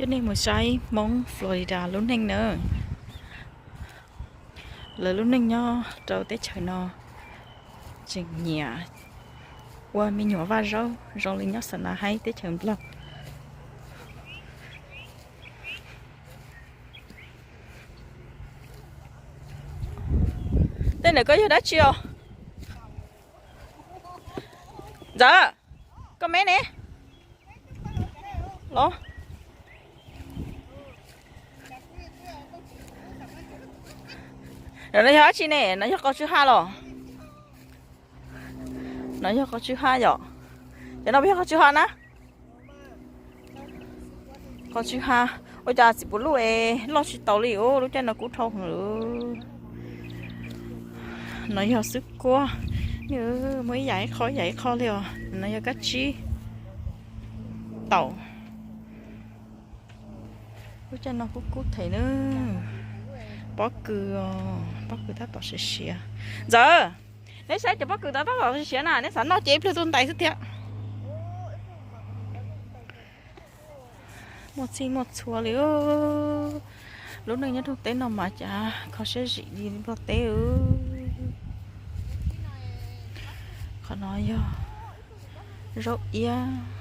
Coj nej mus saib Hmoob Florida lub neej na. Lawv lub neej nyob rau teb chaws no tseem nyiam ua me nyuam vaj zaub zoo li nyob Sanahaib teb chaws Nplog. Tej ntawm koj yog dab tsi os? Ntxawm, koj me ne? Los, no yog dab tsi ne? No yog qos tsw ha los? No yog qos tsw ha yom? Cov no puas yog qos tsw ha na? Qos tsw ha. Ua cas txiv puv luj es loj tsis taus li os, lub caij no kub dhau heev. No yog xwb kuab, muaj ib yam ib qho ib yam ib qho li os. No yog kab tsib taum. Lub caij no kub kub them na. Pob kws, pob kws tab tom siav siav. Ntxawm, neb saib cov pob kws tab tom siav siav na, neb xav noj ces ib pliag tuaj ntais xwb thiab. Muaj txhij muaj txhua li. Lub neej nyob rau teb no mas cas kho siab zim li Nplog teb. Qhov no yog zaub iab.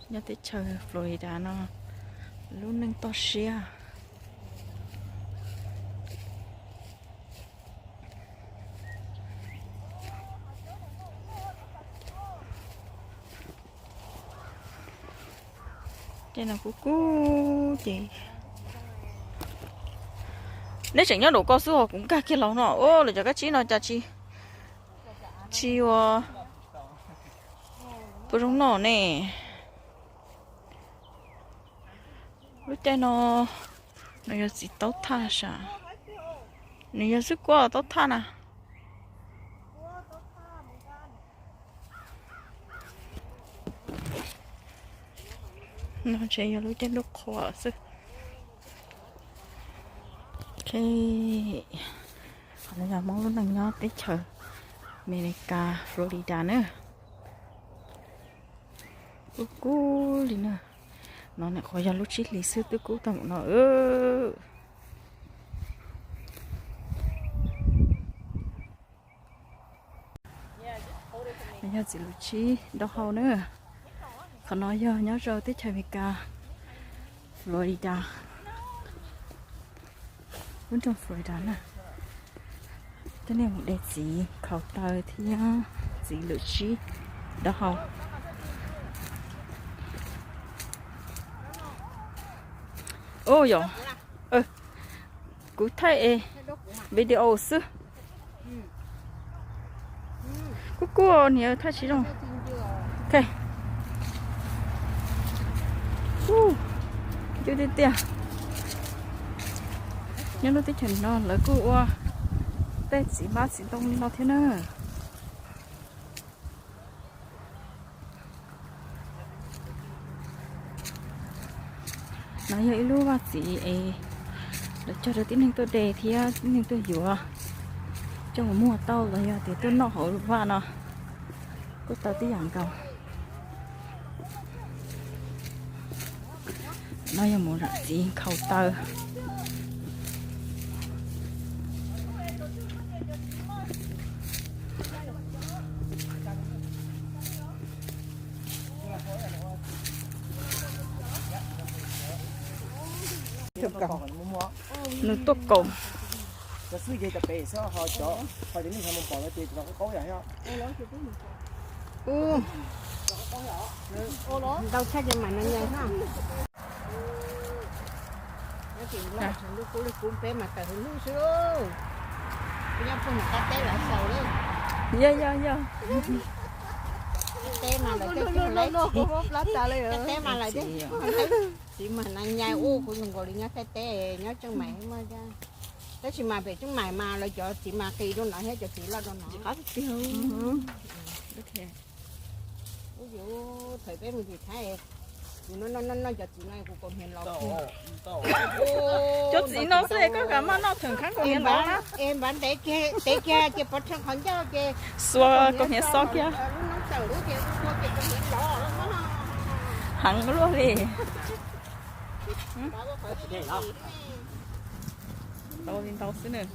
Nyob teb chaws Florida no lub neej toj siab. Tej no kub kub ces neb tseem nyob nraum ko xwb os, kuv nkag kiag los no. Lawv cov kab tsib no cas tsis, tsis ua puas zoo noj ne. Lub caij no, no yog txiv taub thaj sav, nws yog xwb kuab taub thaj na. No ntshe yog lub caij ntuj qhua xwb. Ok, qhov no yog Hmoob lub neej nyob teb chaws Amelikas Florida na. Kub kub li na. No nyuam qhuav yog lub tsib hlis xwb twb kub tag mus no. Yog txiv lus tsib dau hau na. Qhov no yog nyob rau teb chaws Amelikas, Florida, lub nroog Florida na. Coj nej mus de txiv khaus taw thiab txiv lus tsib dau hau. Ub yom, kuv thaij video xwb. Kuj kuj niam thaij tsis zoo. Ok. Cub tiag tiag. Nyob lub teb chaws no lawv kuj ua tej txiv hmab txiv ntoo li no thiab na. No yog ib lub vaj txiv es lawv cog rau tib neeg tuaj de thiab tib neeg tuaj yuav coj mus muag tau los yog tias tuaj noj hauv vaj no kuj tau tib yam nkaus. No yog mus zam txiv khaus taw. Nws tuaj kaus. Ntau tshaj ces mam no nyees na. Nyob tim Nplog tseem lub kub lub kub, peb mas tawm hauv lub xwb. Nyob puag nram qab teb lawv xaus lawm. Yog yog yog. Qab teb mas lawv, qab teb mas lawv, txiv mas na nyai ub kuv nkaus li nyob Thaib teb nyob Tseej Maim muaj. Tab sis mas pem Tseej Maim mas lawv cov txiv mas qis rau no thiab cov txiv loj rau no. Ub yus, thaum peb mus tim Thaib, Kuv noj noj noj cov txiv no kuv kaus hniav los kiag. Cov txiv no xwb koj kam maj noj theem khav kaus hniav los na. Es npaj ntev kiag ces pov rhees qhov ncauj ces xuas kaus hniav xo kiag. Lub noob tawm lub ces ua ces kaus hniav los. Heev luaj li. Ntau li ntau xwb nws.